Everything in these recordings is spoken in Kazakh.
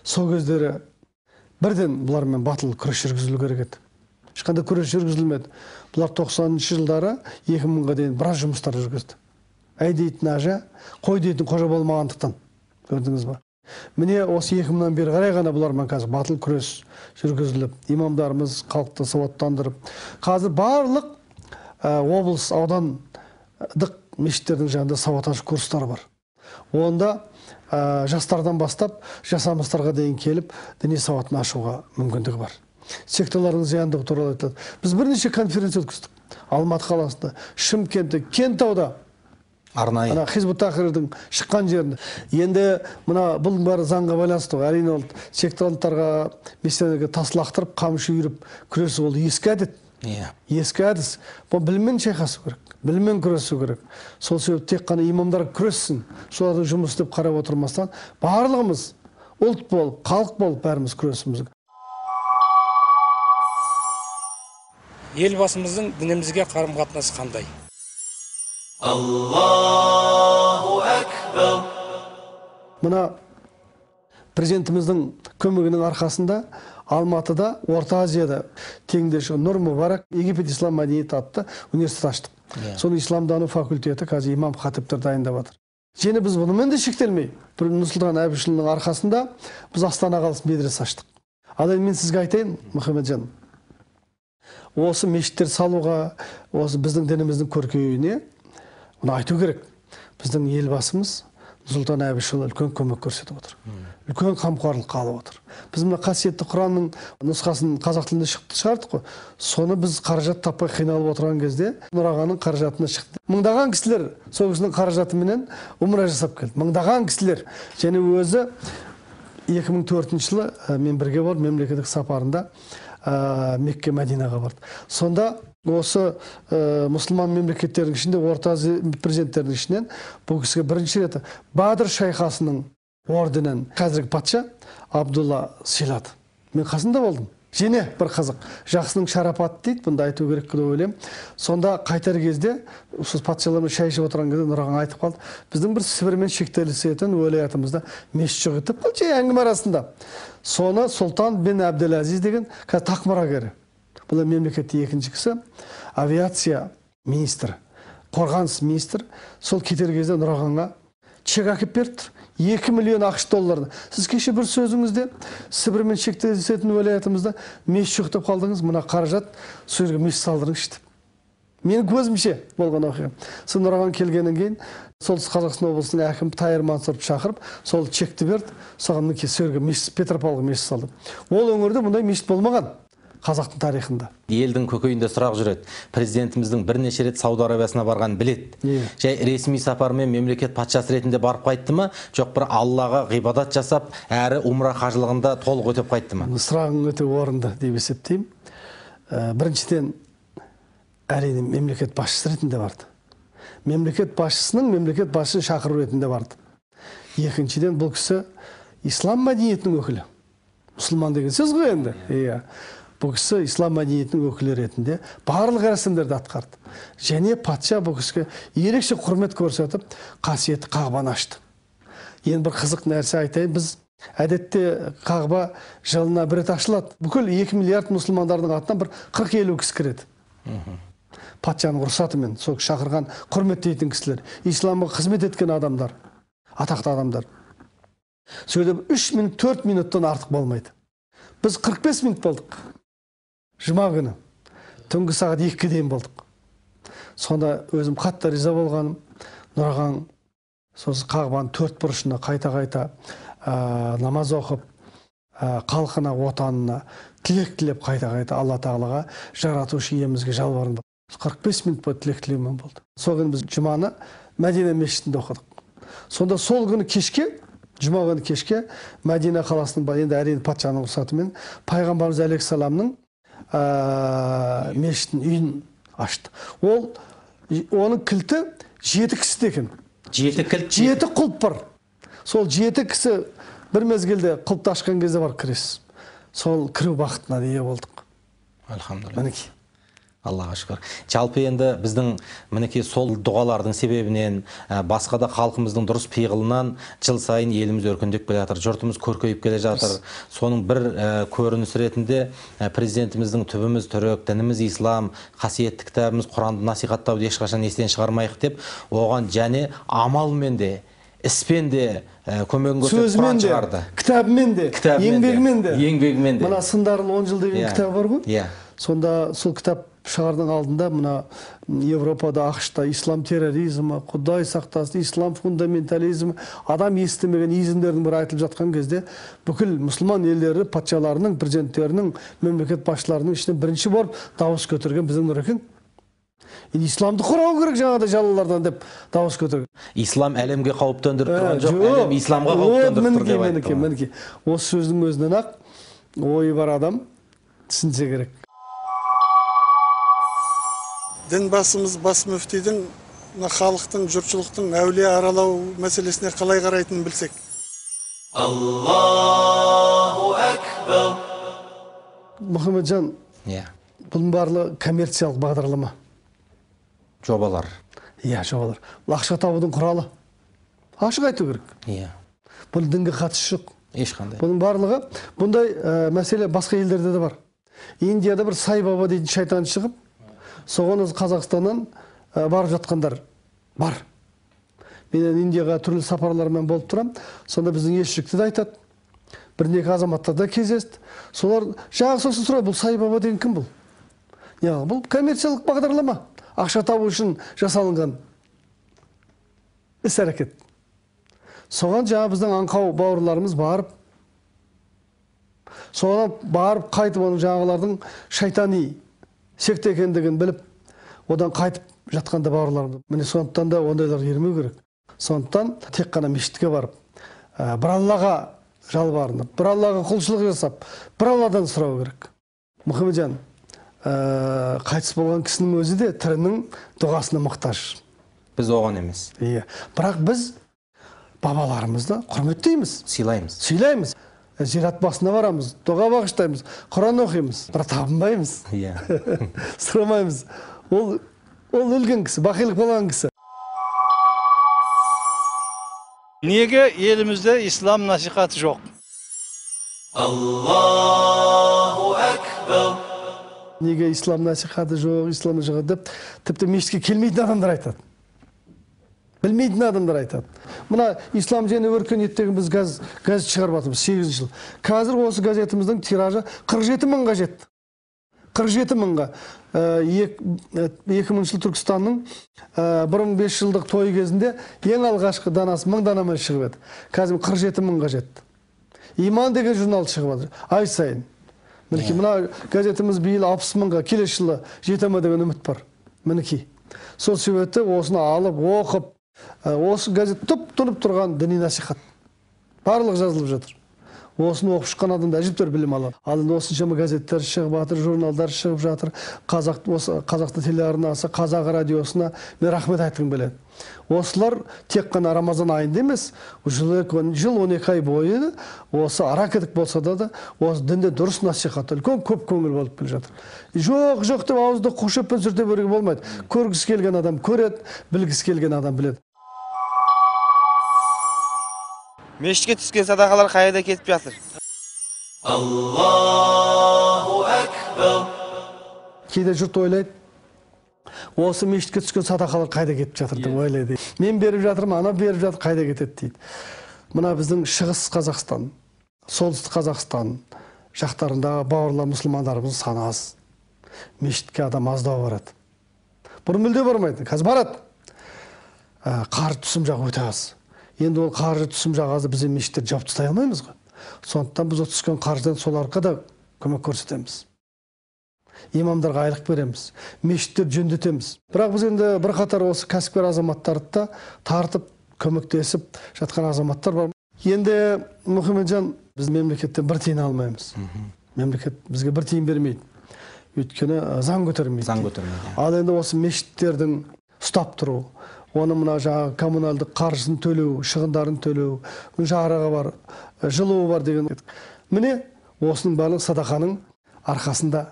Сол кездері бірден бұлармен батыл күрес жүргізілу керек еді. Ешқандай күрес жүргізілмеді. Бұлар 90-шы жылдары 2000-ға дейін біраз жұмыстар жүргізді. Әй дейтін ажа, қой дейтін қожа болмағандықтан. Көрдіңіз ба? Міне осы 2000-нан бері қарай ғана бұлармен қазір батыл күрес жүргізіліп, имамдарымыз халықты сауаттандырып, қазір барлық облыс, аудандық мешіттердің жанында сауат ашу курстары бар. Онда жастардан бастап жасамыстарға дейін келіп діни сауатын ашуға мүмкіндігі бар. Секталардың зияндығы туралы айтылады. Біз бірнеше конференция өткіздік. Алматы қаласында, Шымкентте, Кентауда. Арнайы. Ана Хизб ут-Тахрирдің шыққан жерінде. Енді мына бұның бәрі заңға байланысты ғой. Әрине ол сектанттарға, миссионерге тас лақтырып, қамшы үйіріп күресу ол ескі әдет. Ескі әдіс. Бұл біліммен шайқасу керек, біліммен күресу керек. Сол себепті тек қана имамдар күрессін, солардың жұмыс істеп қарап отырмастан, барлығымыз ұлт болып, халық болып бәріміз күресуіміз керек. Елбасымыздың дінімізге қарым-қатынасы қандай? Аллаху акбар. Мына президентіміздің көмегінің арқасында Алматыда, Орта Азияда теңдесі Нұр Мүбарак Египет ислам мәдениеті атты университет аштық. Соның исламдану факультеті қазір имам хатиптер дайындап жатыр. Және біз бұнымен де шектелмей, бір Нұрсұлтан Әбішұлының арқасында біз Астана қаласында медресе аштық. Ал енді мен сізге айтайын, Мұхамеджан, осы мешіттер салуға, осы біздің дініміздің көркеюіне, оны айту керек. Біздің елбасымыз Нұрсұлтан Әбішұлы үлкен көмек көрсетіп отыр. Үлкен қамқорлыққа алып отыр. Біз мына қасиетті Құранның нұсқасын қазақ тілінде шығардық қой. Соны біз қаражат таппай қиналып отырған кезде Нұрағаның қаражатына шықты. Мыңдаған кісілер сол кісінің қаражатыменен умра жасап келді. Мыңдаған кісілер. Және өзі 2004 жылы мен бірге болып мемлекеттік сапарында Мекке, Мәдинаға барды. Сонда осы мұсылман мемлекеттерінің ішінде, Орта Азия президенттерінің ішінен бұл кісіге бірінші рет Бадр шайқасының орденін қазіргі патша Абдулла сыйлады. Мен қасында болдым. Және бір қызық, жақсының шарапаты дейді, бұнда айту керек деп ойлаймын. Сонда қайтар кезде, сол патшалармен шай ішіп отырған кезде Нұрағаң айтып қалды, біздің бір Сібірмен шектелісетін уәлаятымызда мешіт жоқ еді деп қалды жай әңгіме арасында. Соны Сұлтан бен Әбділәзиз деген қазір тақ мұрагері. Бұл мемлекетте екінші кісі, авиация министрі, қорғаныс министрі. Сол кетер кезде Нұрағаңға чек әкеп берді. 2 миллион ақш долларын. Сіз кеше бір сөзіңізде Сібірмен шектесетін уәлаятымызда мешіт жоқ деп қалдыңыз, мына қаражат сол жерге мешіт салдырыңызшы деп. Менің көзімше болған оқиға. Сол Нұрағаң келгеннен кейін Солтүстік Қазақстан облысының әкімі Тайыр Мансұров шақырып, сол чекті берді. Соған мінекей сол жерге мешіт, Петропавлға мешіт салды. Ол өңірде мұндай мешіт болмаған қазақтың тарихында. Елдің көкейінде сұрақ жүреді. Президентіміздің бірнеше рет Сауд Арабиясына барғанын біледі. Жай ресми сапармен мемлекет патшасы ретінде барып қайтты ма, жоқ бір Аллаға ғибадат жасап, әрі умра қажылығында толық өтеп қайтты ма? Сұрағың өте орынды деп есептеймін. Біріншіден, әрине мемлекет басшысы ретінде барды. Мемлекет басшысының мемлекет басшысын шақыру ретінде барды. Екіншіден, бұл кісі ислам мәдениетінің өкілі. Мұсылман деген сөз ғой енді. Иә. Бұл кісі ислам мәдениетінің өкілі ретінде барлық рәсімдерді атқарды. Және патша бұл кісіге ерекше құрмет көрсетіп, қасиетті Қағбаны ашты. Енді бір қызық нәрсе айтайын, біз әдетте Қағба жылына бір рет ашылады. Бүкіл 2 миллиард мұсылмандардың атынан бір 40-50 кісі кіреді. Патшаның рұқсатымен сол шақырған, құрметтейтін кісілер, исламға қызмет еткен адамдар, атақты адамдар. Сол жерде 3 минут, 4 минуттан артық болмайды. Біз 45 минут болдық. Жұма күні, түнгі сағат 2-ге дейін болдық. Сонда өзім қатты риза болғаным, Нұрағаң сосын Қағбаның төрт бұрышына қайта-қайта намаз оқып, халқына, отанына тілек тілеп қайта-қайта Алла Тағалаға, жаратушы иемізге жалбарынды. 45 минут бойы тілек тілеумен болды. Сол күні біз жұманы Мәдина мешітінде оқыдық. Сонда сол күні кешке, жұма күні кешке Мәдина қаласының, енді әрине патшаның рұқсатымен пайғамбарымыз алейхиссаламның мешіттің үйін ашты. Ол оның кілті 7 кісіде екен. 7 кілт, 7 құлып бар. Сол 7 кісі бір мезгілде құлыпты ашқан кезде барып кіресіз. Сол кіру бақытына ие болдық. Альхамдулилля. Мінекей. Аллаға шүкір. Жалпы енді біздің мінекей сол дұғалардың себебінен, басқа да халқымыздың дұрыс пиғылынан жыл сайын еліміз өркендеп келе жатыр, жұртымыз көркейіп келе жатыр. Соның бір көрінісі ретінде президентіміздің түбіміз түрік, дініміз ислам, қасиетті кітабымыз Құранды насихаттауды ешқашан естен шығармайық деп, оған және амалмен де, іспен де көмегін көрсетіп Құран шығарды. Кітабымен де, еңбегімен де. Еңбегімен де. Мына Сындарлы 10 жыл деген кітабы бар ғой. Сонда сол кітап шығардың алдында мына Европада, АҚШ-та ислам терроризмі, Құдай сақтасын, ислам фундаментализмі, адам естімеген измдердің бірі айтылып жатқан кезде бүкіл мұсылман елдері патшаларының, президенттерінің, мемлекет басшыларының ішінен бірінші болып дауыс көтерген біздің Нұрекең. Исламды қорғау керек жаңағыдай жалалардан деп дауыс көтерген. Ислам әлемге қауіп төндіріп тұрған жоқ, әлем исламға қауіп төндіріп тұр деп айтты. Мінекей, осы сөздің өзінен ақ ойы бар адам түсінсе керек. Дін басымыз бас мүфтидің халықтың, жұртшылықтың әулие аралау мәселесіне қалай қарайтынын білсек. Аллаху акбар. Мұхамеджан, бұның барлығы коммерциялық бағдарлама. Жобалар. Иә, жобалар. Бұл ақша табудың құралы. Ашық айту керек. Иә. Бұл дінге қатысы жоқ. Ешқандай. Бұның барлығы, бұндай мәселе басқа елдерде де бар. Индияда бір Сай Баба дейтін шайтан шығып, соған өзі Қазақстаннан барып жатқандар бар. Мен Индияға түрлі сапарлармен болып тұрам. Сонда біздің елшілікті де айтады. Бірнеше азаматтар да кездесті. Солар жаңағы сосын сұрайды, бұл Сай Баба деген кім бұл? Бұл коммерциялық бағдарлама. Ақша табу үшін жасалынған іс-әрекет. Соған жаңа біздің аңқау бауырларымыз барып, соған барып қайтып оның жаңағылардың шайтани секта екендігін біліп, одан қайтып жатқанда бауырларымыз. Міне сондықтан да ондайларға ермеу керек. Сондықтан тек қана мешітке барып, бір Аллаға жалбарынып, бір Аллаға құлшылық жасап, бір Алладан сұрау керек. Мұхамеджан, қайтыс болған кісінің өзі де тірінің дұғасына мұқтаж. Біз оған емес. Иә. Бірақ біз бабаларымызды құрметтейміз. Сыйлаймыз. Сыйлаймыз. Зират басына барамыз, дұға бағыштаймыз, Құран оқимыз, бірақ табынбаймыз. Иә. Сұрамаймыз. Ол өлген кісі, бақилық болған кісі. Неге елімізде ислам насихаты жоқ? Аллаху акбар. Неге ислам насихаты жоқ, ислам жоқ деп тіпті мешітке келмейтін адамдар айтады. Білмейтін адамдар айтады. Мына ислам және өркениет деген біз газет шығарып жатырмыз 8 жыл. Қазір осы газетіміздің тиражы 47 мыңға жетті. 47 мыңға. 2000 жыл Түркістанның 1005 жылдық тойы кезінде ең алғашқы данасы 1000 данамен шығып еді. Қазір 47 мыңға жетті. Иман деген журнал шығып жатыр ай сайын. Мінекей мына газетіміз биыл 60 мыңға, келесі жылы жете ме деген үміт бар. Мінекей. Сол себепті осыны алып, оқып, осы газет тұп-тұнып тұрған діни насихат. Барлық жазылып жатыр. Осыны оқып шыққан адам да әжептәуір білім алады. Ал енді осыншама газеттер шығып жатыр, журналдар шығып жатыр. Қазақстан телеарнасы, Қазақ радиосына мен рахмет айтқым келеді. Осылар тек қана Рамазан айында емес, жыл 12 ай бойы осы аракідік болса да осы дінде дұрыс насихат, үлкен көп көңіл болып келе жатыр. Жоқ, жоқ деп ауызды қу шөппен сүрте беруге болмайды. Көргісі келген адам көреді, білгісі келген адам біледі. Мешітке түскен садақалар қайда кетіп жатыр? Аллаху акбар. Кейде жұрт ойлайды, осы мешітке түскен садақалар қайда кетіп жатыр деп ойлайды. Мен беріп жатырмын, ана беріп жатыр, қайда кетеді дейді. Мына біздің Шығыс Қазақстан, Солтүстік Қазақстан жақтарындағы бауырлар мұсылмандарымыздың саны аз. Мешітке адам аздау барады. Бұрын мүлде бармайтын, қазір барады. Қаржы түсім жағы өте аз. Енді ол қаржы түсім жағы аз, біз мешіттерді жауып тастай алмаймыз ғой. Сондықтан біз ол түскен қаржыдан соларға да көмек көрсетеміз. Имамдарға айлық береміз, мешіттерді жөндетеміз. Бірақ біз енді бірқатар осы кәсіпкер азаматтарды да тартып, көмектесіп жатқан азаматтар бар. Енді Мұхамеджан, біз мемлекеттен бір тиын алмаймыз. Мемлекет бізге бір тиын бермейді. Өйткені заң көтермейді. Заң көтермейді. Ал енді осы мешіттердің ұстап тұру, оны мына жаңағы коммуналдық қаржысын төлеу, шығындарын төлеу, жарығы бар, жылуы бар деген. Міне осының барлығы садақаның арқасында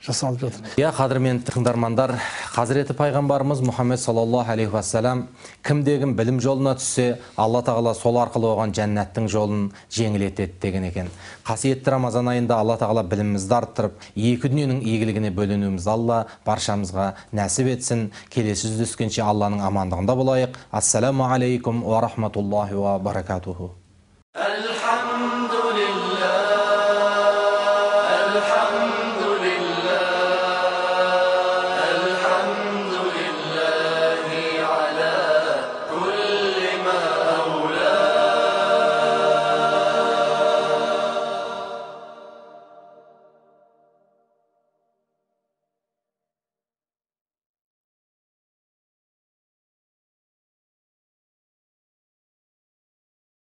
жасалып жатыр. Иә, қадірменді тыңдармандар, Хазіреті пайғамбарымыз Мұхаммед саллаллаху алейхи уассалам кімде-кім білім жолына түссе, Алла тағала сол арқылы оған жәннаттың жолын жеңілдетеді деген екен. Қасиетті Рамазан айында Алла тағала білімімізді арттырып, екі дүниенің игілігіне бөленуімізді Алла баршамызға нәсіп етсін. Келесі жүздескенше Алланың амандығында болайық. Ассаламу алейкум уа рахматуллахи уа баракатуху.